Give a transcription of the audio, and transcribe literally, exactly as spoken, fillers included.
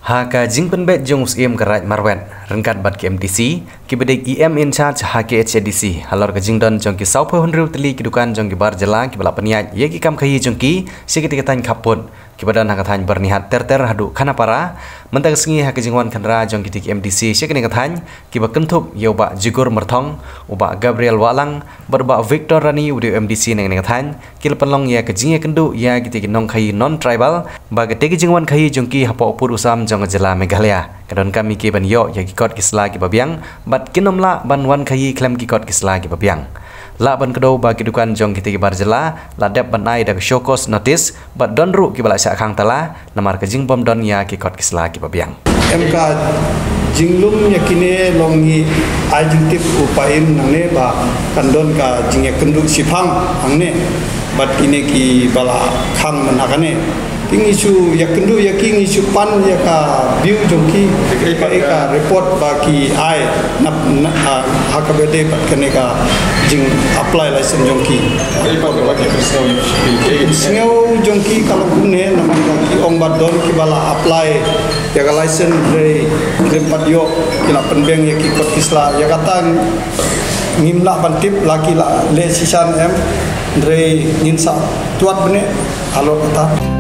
Ha ka jingpynbeit jong u Syiem ka Raid Marwet ryngkat bad ki M D C, kiba dei ki E M in charge ha K H A D C, halor ka jingdon jong ki sawphew hynriew tylli ki dukan jong ki bar jylla kiba la pynïaid ïa ki kam khaïi jong ki sha kitei ki thaiñ khappud kiba don ha ka thaiñ Byrnihat ter ter haduh Khanapara, mynta ka sngi ha ka jingwan khynra jong kitei ki M D C sha kane ka thaiñ, kiba kynthup ïa u Bah Jigur Myrthong, u Bah Gabriel Wahlang bad u Bah Victor Rani, u dei u M D C na kane ka thaiñ, ki la pynlong ïa ka jingïakynduh ïa kitei ki nongkhaïi non-tribal ba katei ka jingwan khaïi jong ki hapoh u pud u sam jong ka jylla Meghalaya ka donkam ïa ki ban ïoh ïa ki kot ki sla kiba biang bad kin ym lah ban wan khaïi khlem ki kot ki sla kiba biang. Lah ban kdew ba ki dukan jong kitei ki bar jylla la dep ban ai da ka show cause notice bad don ruh kiba la shah khang tala namar ka jingbym don ïa ki kot ki sla kiba biang. Em ka jinglum ïa kine long ngi ai jingtip u pain nangne ba kan don ka jingïakynduh shiphang hangne bad kine kiba la khang mynta kane. Ki ngi shu ïakynduh ïa ki, ngi shu pan ïa ka view jong ki, ka, ka report ba ki ai nap, na, ah, ha kaba ïadei bad kane ka jing apply license jong ki. Sngew jong ki ka long kumne namar ba ki ong ba don kiba la apply ïa ka license hynrei kim pat ïoh, ki la pynbiang ïa ki kot ki sla. Ïa kata ngim lah ban tip la ki la leh shisha ne em, hynrei ngin sa tuat bniah halor kata.